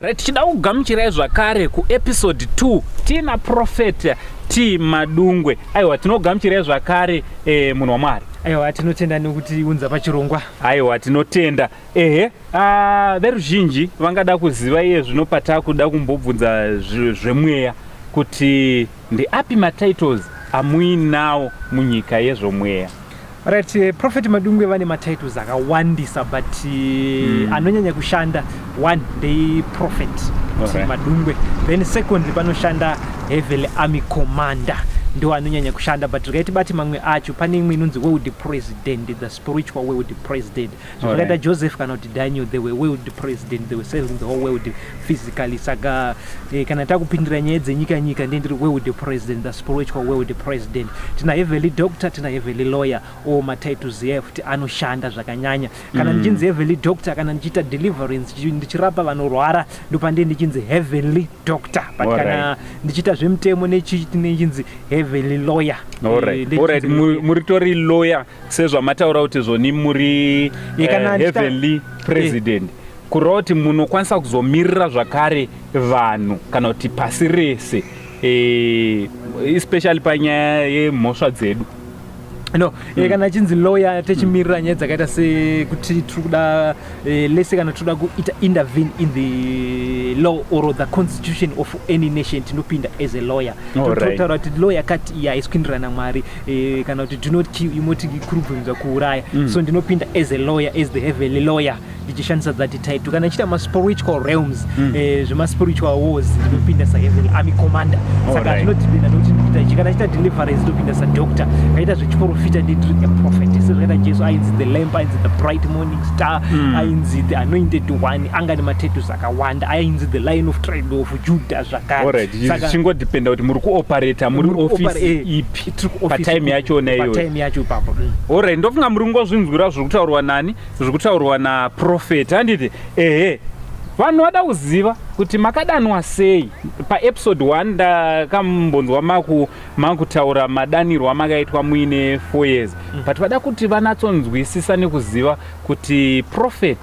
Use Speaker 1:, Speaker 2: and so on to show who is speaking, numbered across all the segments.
Speaker 1: Right, tichida kugamuchirai zvakare kuepisode 2 tiina Prophet T Madungwe. Aiwa, tinogamuchirai zvakare munhu waMwari.
Speaker 2: Aiwa, tinotenda nekutiunza pachirongwa.
Speaker 1: Aiwa, tinotenda. Ehe, veruzhinji vangada kuziva iye zvino patakuda kumbobvunza zvemweya kuti ndeapi matitles amuinawo munyika yezvomweya.
Speaker 2: Right, Prophet Madungwe vane matitles akawandisa, but anonyanya kushanda, one ndei Prophet Madungwe, then secondly panoshanda Heavenly Army Commander, ndo anonyanya kushanda. But regai tibate mamwe acho. Pane imwe inonzi World President, the spiritual World President. Zvakaita Joseph kana kuti Daniel, they were world president, they were serving the whole world physically. Saka kana takupindira nyaya dzenyika nyika, ndiye ndiri World President, the spiritual World President. Tina Heavenly Doctor, tina Heavenly Lawyer, o matitles iya futi anoshanda zvakanyanya. Kana ndichinzi Heavenly Doctor, kana ndichiita deliverance, ndichirapa vanorwara, ndopandee ndichinzi Heavenly Doctor. But kana ndichiita zvemutemo nechinzi Heavenly Lawyer.
Speaker 1: Alright, muritori lawyer sezvamataura kuti zvoni muri
Speaker 2: Kana
Speaker 1: Heavenly President, kureva kuti munokwanisa kuzomirira zvakare vanhu kana kuti pasi rese, especially panyaya yemhosva dzedu.
Speaker 2: No, kana achinzi lawyer, techimirira nyaya dzakaita sekuti tiri kuda lese kana tiri kuda kuita intervene in the law or the constitution of any nation, tinopinda as a lawyer. Totaura kuti law yakati iyi haisi kuenderana naMwari, kana kuti "Do not kill", imoti kuri kubvumidzwa kuuraya. So ndinopinda as a lawyer, as the Heavenly Lawyer, ndichishandisa that title. Kana ndichiita maspiritual realms, zvemaspiritual wars, ndinopinda saHeavenly Army Commander. Saka zvinodependa nokuti ndikuita ichi. Kana ndichiita deliverance, ndinopinda sadoctor. Kaita zvechiprofita, ndiri a prophet, sezvakaita Jesu ainzi the Lamp, ainzi the Bright Morning Star, ainzi the Anointed One. Anga nematitles akawanda, ainzi the Lion of Tribe of Judah zvakare.
Speaker 1: Alright, zvichingodependa kuti muri kuoperata muri
Speaker 2: Muri
Speaker 1: ofisi ipi
Speaker 2: tiri kuoffice
Speaker 1: patime yachona iyoyo.
Speaker 2: Patime yacho ipapo.
Speaker 1: Alright, ndofunga muri kungozvinzwira zviri kutaurwa nani, zviri kutaurwa naprophet, handiti? Ehe, vanhu vada kuziva kuti makadanwa sei. Paepisode 1 ndakambonzwa makutaura madanirwo amakaitwa muine 4 years, but vada kuti vanatsonzwisisa nekuziva kuti prophet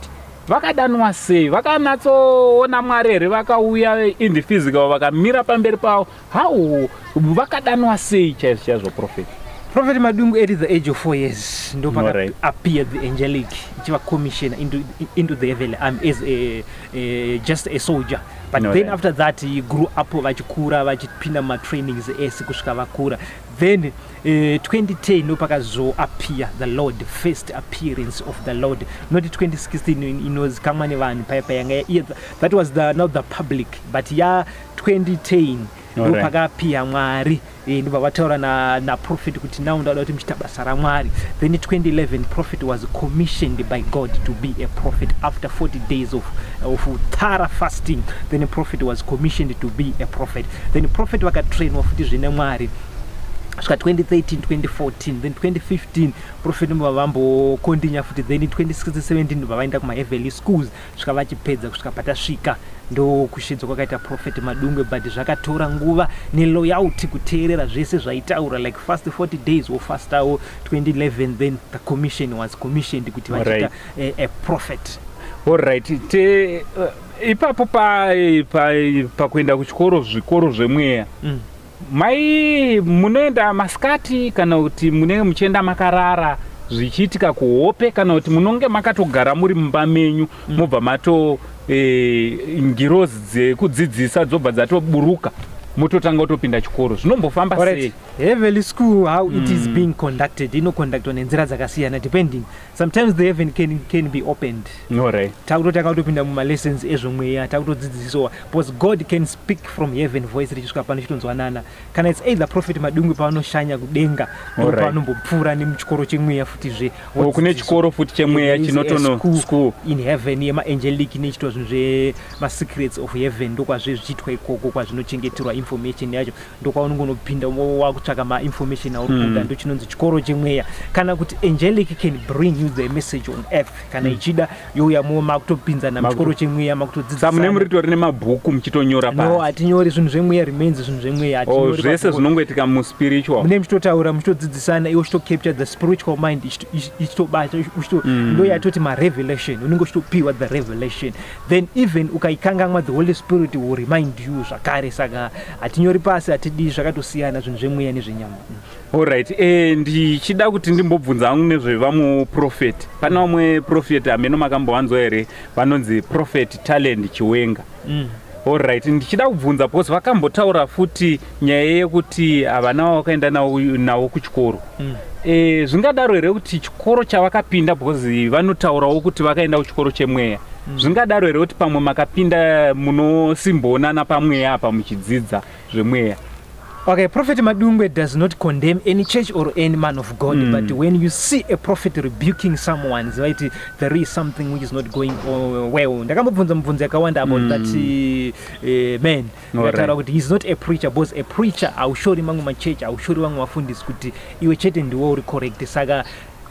Speaker 1: vakadanwa sei. Vakanatsoona Mwari here? Vakauya in the physical, vakamira pamberi pavo? How vakadanwa sei chaizvo chaizvo, prophet?
Speaker 2: Prophet Madungwe, at the age of 4 years ndo appear the angelic ichiva-commissioner into the heavenly army as just a soldier. But then after that he grew up, vachikura, vachipinda mumatrainings ese kusvika vakura. Then 2010 ndo pakazoappear the Lord, first appearance of the Lord, not 2016 inozikamwa nevanhu paya yanga that was the, not the public, but ya 2010 ndo pakaappear Mwari. Ndobva vataura naprophet na kuti now ndauda kuti muchiita basa raMwari. Then 2011 prophet was commissioned by God to be a prophet after 40 days of thorough fasting. Then prophet was commissioned to be a prophet. Then prophet vakatrainwa futi zvine Mwari svika 2013, 2014. Then 2015 prophet ndobva vambokontinya futi. Then 2016, 17 ndobva vaenda kumaheavenly schools svika vachipedza kusvika patasvika. Ndokushidzwa kwakaita Prophet Madungwe, but zvakatora nguva neloyalty, kuteerera zvese zvaitaura, like fast 40 days, wofastawo 2011. Then the commission was commissioned kuti vachiita a prophet.
Speaker 1: Alright, te ipapo pakuenda pa kuchikoro, zvikoro zvemweya, mai munoenda masikati kana kuti munenge muchienda makarara, zvichiitika kuhope, kana kuti munonge makatogara muri mumba menyu, mobva mato ngirozi dzekudzidzisa dzobva dzatoburuka, mototanga kutopinda chikoro? Zvinombofamba sei?
Speaker 2: Heavenly school, how it is being conducted, inoconductwa nenzira dzakasiyana, depending. Sometimes the heaven can be opened, takutotanga kutopinda mumalessons ezvomweya, takutodzidziswa, because God can speak from heaven, voice richisvika pano chitonzwanana. Kana it's either Prophet Madungwe pavanoshanya kudenga, pavanombopfuura nemuchikoro chemweya futizve.
Speaker 1: Oh, kune chikoro futi chemweya chinotono school
Speaker 2: in heaven yemaangelic, nechitwa zvinhu zvemasecrets of heaven, ndokwazve zvichiitwa ikoko, kwazvinochengeterwa information. Information yacho ndokwaunongonopinda wakutsvaka mainformation auri kuda. Ndo chinonzi chikoro chemweya, kana kuti angelic can bring you the message on earth kana ichida, youya mo makutopinzana muchikoro chemweya.
Speaker 1: Makutodzidzisa mune muritori nemabhuku muchitonyora?
Speaker 2: No, hatinyori. Zvinhu zvemweya remains zvinhu zvemweya.
Speaker 1: Oh, zvese zvinongoitika muspiritual.
Speaker 2: Mune muchitotaura, muchitodzidzisana, iwe uchitocapture the spiritual mind, ichitobata. Ndo yatoti marevelation, unenge uchitopiwa the revelation. Then even ukaikangamwa, the Holy Spirit will remind you zvakare. Saka hatinyori pasi, hatidii, zvakatosiyana zvinhu zvemweya nezvenyama.
Speaker 1: Alright, ndichida kuti ndimbobvunza hangu nezvevamwe prophet. Pane vamwe prophet, hameno makambovanzwa here, vanonzi Prophet Talent Chiwenga. Alright, ndichida kubvunza because vakambotaura futi nyaya yekuti havana vakaenda navo kuchikoro. Zvingadaro here kuti chikoro chavakapinda, because vanotaurawo kuti vakaenda kuchikoro chemweya? Zvingadaro here kuti pamwe makapinda munosimboonana pamweya apa muchidzidza zvemweya?
Speaker 2: Okay, Prophet Madungwe does not condemn any church or any man of God, but when you see a prophet rebuking someone, right, there is something which is not going well. Ndakambobvunza mubvunzo yakawanda about that man. Ndakataura kuti he is not a preacher, because a preacher haushori mamwe machechi, haushori vamwe vafundisi kuti iwe chete ndiwe uri correct. Saka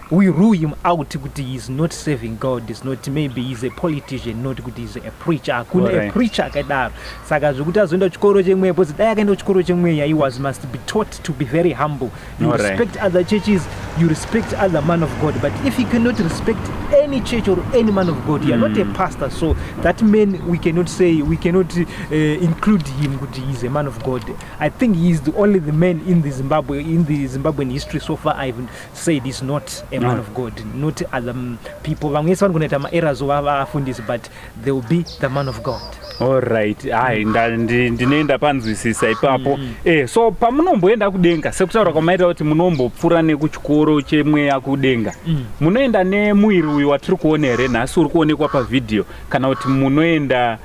Speaker 2: we rule him out kuti he is not serving God, is not, maybe he's a politician, not kuti he's a preacher. Hakuna a preacher akadaro. Saka zvekuti azoenda kuchikoro chemweya, because dai akaenda kuchikoro chemweya, he was must be taught to be very humble. You respect other churches, you respect other man of God, but if you cannot respect any church or any man of God, you are not a pastor. So that man, we cannot say, we cannot include him kuti he is a man of God. I think he is the only the man in the Zimbabwean history so far I've said is not a man of God, not other people. Vamwe vese vanogonaita maerrors vavafundisi, but they will be the man of God.
Speaker 1: Alright, hai, ndinoenda panzwisisa ipapo. So pamunomboenda kudenga, sekutaura kwamaita kuti munombopfuura nekuchikoro chemweya kudenga, munoenda nemuviri uyu watiri kuona here nhasi uri kuonekwa pavhidhiyo, kana kuti munoenda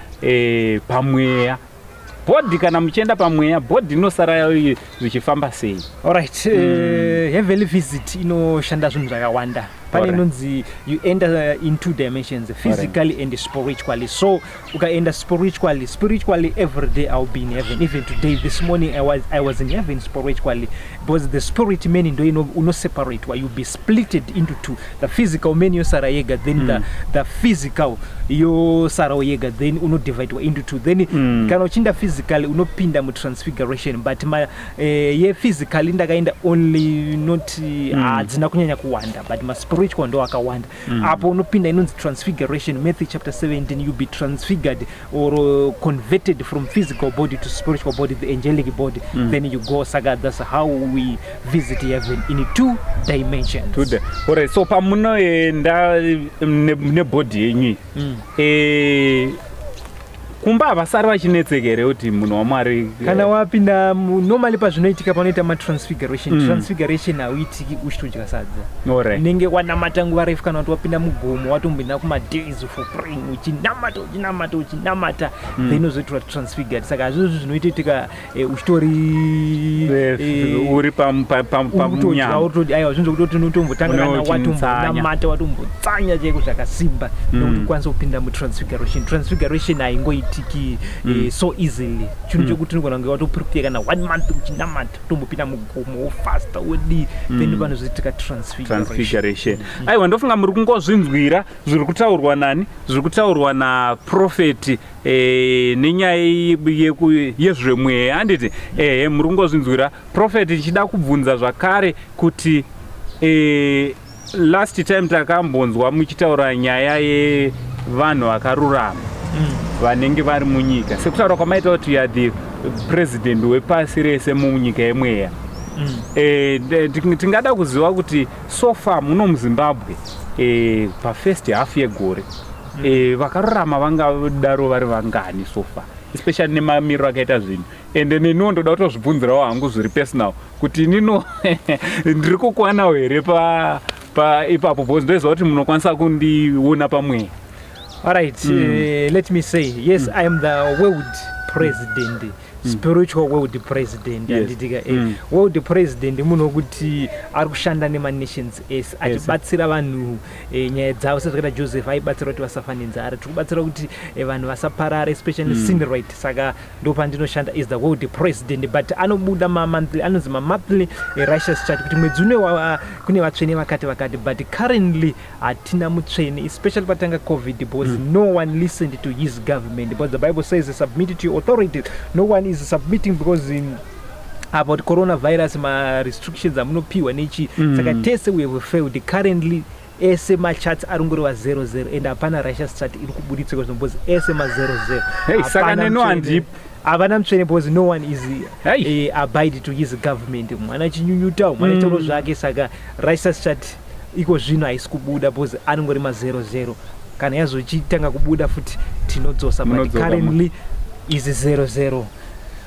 Speaker 1: pamweya body? Kana muchienda pamweya, body inosara zvichifamba sei?
Speaker 2: Alright, heavenly visit inoshanda zvinhu zvakawanda. Pane inonzi you enter in two dimensions, physically and spiritually. So ukaenda spiritually, spiritually every day I'll be in heaven. Even today, this morning, I was in heaven spiritually, because the spirit man ndo unoseparatwa, you'll be splitted into two. The physical man yosara yega, then the physical yosarawo yega, then unodividwa into two. Then kana uchienda physically, unopinda mutransfiguration. But ma, yephysically ndakaenda only not, hadzina kunyanya kuwanda, but maspiritual ndo akawanda. Apo unopinda inonzi transfiguration, Matthew chapter 17, you be transfigured or converted from physical body to spiritual body, the angelic body. Then you go. Saka that's how we visit heaven, in two dimensions.
Speaker 1: Alright, so pamunoenda nebody yenyu iyi, kumba havasari vachinetseka here kuti munhu waMwari?
Speaker 2: Kana wapinda normally pazvinoitika, panoita matransfiguration, transfiguration hauitiki uchitodya sadza. Unenge wanamata nguva refu, kana kuti wapinda mugomo, watomboenda kumadays for praying, uchinamata, uchinamata, uchinamata, then uzoitwa transfigured. Saka hazvizvo zvinoitoitika uchitori
Speaker 1: uri pamunyama.
Speaker 2: Aiwa, zvinhu zvekutoti unotombotanga
Speaker 1: Une
Speaker 2: kana
Speaker 1: uchitsanya.
Speaker 2: watombonamata, watombotsanya chaiko zvakasimba, nokuti ukwanise kupinda mutransfiguration. Transfiguration haingoitiki so easily. Chinhu chekuti unogona kunge watoprepare kana one month uchinamata, utombopinda mugomo, wofasta, wodii, then panozoitika transfiguration.
Speaker 1: Transfiguration. Aiwa, ndofunga muri kungozvinzwira zviri kutaurwa nani, zviri kutaurwa naprophet nenyaya yezvemweya, handiti? Ehe, muri kungozvinzwira. Prophet, tichida kubvunza zvakare kuti last time takambonzwa muchitaura nyaya yevanhu vakarurama vanenge vari munyika, sekutaura kwamaita kuti you are the president wepasi rese munyika yemweya. Tingada kuziva kuti so far muno muZimbabwe, pafirst half yegore, vakarurama vangadaro vari vangani so far, especially nemamiriro akaita zvinhu? Ende neniwo ndoda kutozvibvunzirawo hangu zviri personal kuti inino ndiri kukwanawo here pa ipapo, because ndoziva kuti munokwanisa kundiona pamweya.
Speaker 2: All right, let me say, yes, I am the world President, spiritual world president. Handitika? World president munhu wekuti ari kushanda nemanations ese, achibatsira vanhu nyaya dzavo, sezvakaita Joseph aibatsira kuti vasafa nenzara. Tiri kubatsira kuti vanhu vasaparara, especially sin rate. Saka ndo pandinoshanda is the world president, but anobuda mamonthly, anonzi mamonthly righteous chart, kuti mwedzi une kune vatsvene vakati vakati, but currently hatina mutsvene, especially patanga COVID, because no one listened to his government, because the Bible says, "Submit to your authorities." No one is submitting because in about coronavirus, marestrictions amunopiwa nechi. Saka tese we have failed. Currently ese macharts ari ngoreva 00 and hapana righteous chart iri kubuditswa zvino because ese ma00.
Speaker 1: Hey, saka neno handipo.
Speaker 2: Havana mutsvene because no one is abide to his government. Mwana achinyunyuta, mwana aitauro zvake. Saka righteous chart iko zvino haisi kubuda because anongori ma00. Kana yazochitanga kubuda futi, tinodzosa, but
Speaker 1: Munodzoka.
Speaker 2: currently is 00.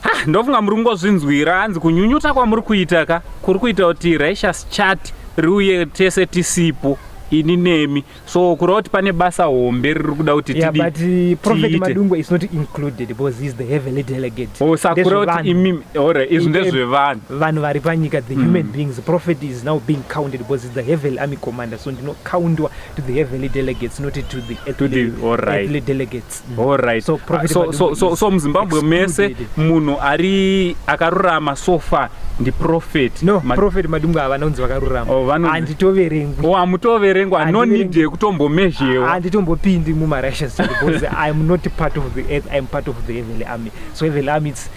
Speaker 1: Ah, ndofunga muri kungozvinzwira. Hanzi kunyunyuta kwamuri kuita ka kuri kuita kuti righteous chart riuye tese tisipo, ini nemi. So kureva kuti pane basa hombe riri kuda kuti
Speaker 2: Yeah,
Speaker 1: tidi
Speaker 2: but Prophet
Speaker 1: tiite.
Speaker 2: Madungwe is not included because he is the heavenly delegate.
Speaker 1: Oh, saka kureva kuti
Speaker 2: Ndezvevanhu.
Speaker 1: imimi, alright, izvi ndezvevanhu.
Speaker 2: Vanhu vari panyika, the human beings. Prophet is now being counted because he's the heavenly army commander, so ndinocountiwa to the heavenly delegates, not to the earthly, earthly delegates.
Speaker 1: Alright.
Speaker 2: So Prophet
Speaker 1: So,
Speaker 2: Madungwe is
Speaker 1: so muZimbabwe mese
Speaker 2: excluded.
Speaker 1: munhu ari akarurama so far ndiprophet?
Speaker 2: No, Prophet Madungwe havana kunzi vakarurama.
Speaker 1: Oh,
Speaker 2: Handitoverengwi.
Speaker 1: Oh, hamutoverengwa, no
Speaker 2: Handiverengwi.
Speaker 1: need yekutombomezhewa.
Speaker 2: Handitombopindi mumarighteous because I'm not part of the earth, I'm part of the heavenly army. So heavenly army, it's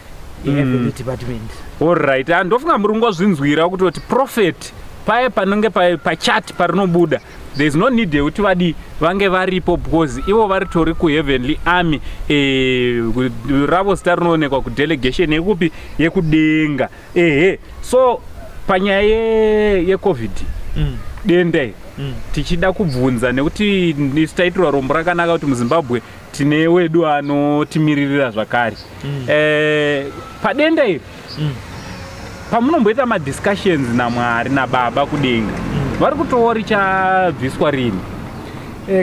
Speaker 2: a heavenly department.
Speaker 1: Alright. Ah, ndofunga muri kungozvinzwira kutoti prophet paye panenge pachart parinobuda, there is no need yekuti vadi vange varipo because ivo varitori kuheavenly army. Ravo zita rinoonekwa kudelegation yekupi? Yekudenga. Ehe, so panyaya yeCOVID, denda iri, tichida kubvunza nekuti isu taitirwa rombo rakanaka kuti muZimbabwe tine wedu anotimiririra zvakare. Padenda iri, pamunomboita madiscussions naMwari, nababa kudenga, vari kutowo richabviswa rini?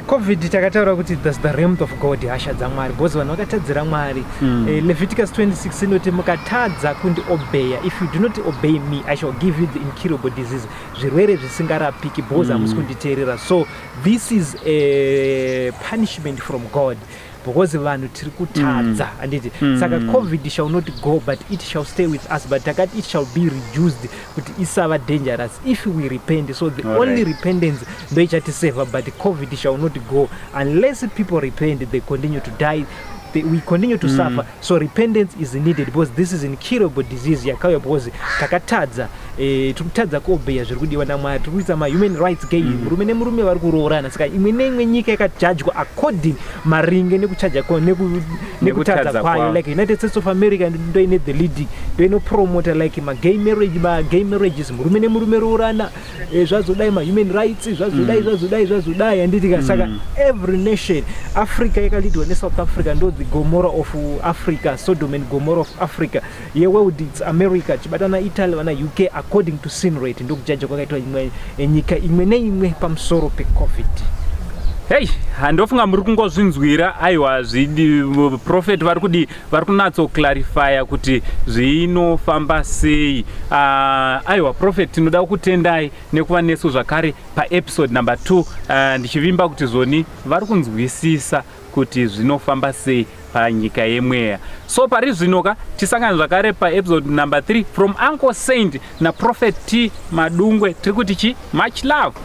Speaker 2: COVID takataura kuti thats the wrath of God, hasha dzaMwari, because vanhu vakatadzira Mwari. Leviticus 26 inoti, "Mukatadza kundiobeya, if you do not obey me, I shall give you the incurable disease," zvirwere zvisingarapiki, because hamusi kunditeerera. So this is a punishment from God because vanhu tiri kutadza, handiti? Saka COVID shall not go, but it shall stay with us, but takati it shall be reduced kuti isava dangerous if we repent. So the only repentance ndo ichatiseva, but COVID shall not go unless people repent. They continue to die, we continue to suffer. So repentance is needed because this is incurable disease yakauya because takatadza, tiri kutadza kuobeya zviri kudiwa naMwari. Tiri kuisa mahuman rights gay, murume nemurume vari kuroorana. Saka imwe neimwe nyika yakajajwa according maringe nekuchaja nekutadza
Speaker 1: Nekutadza
Speaker 2: kwayo.
Speaker 1: kwavo.
Speaker 2: Like United States of America ndo ine the leading, ndo inopromota like magay marriage, magay marriages, murume nemurume roorana, zvazodai, mahuman rights zvazodai, zvazodai, zvazodai, handitika? Saka every nation, Africa yakalidwa neSouth Africa, ndo the Gomora of Africa, Sodom and Gomora of Africa. Yeworld, it's America chibatana Italy, vana UK, according to sin rate. Ndokujaja kwakaitwa imwe nyika imwe neimwe pamusoro peCOVID.
Speaker 1: Hei, handofunga muri kungozvinzwira. Aiwa, zvidi prophet vari kudi, vari kunatso-clarifya kuti zvinofamba sei. Aiwa, prophet, tinoda kutendai nekuva nesu zvakare paepisode number 2. Ndichivimba kuti zvoni vari kunzwisisa kuti zvinofamba sei panyika yemweya. So pari zvino ka tisangane zvakare paepisode number 3. From Uncle Saint naProphet T Madungwe, tiri kuti chi much love.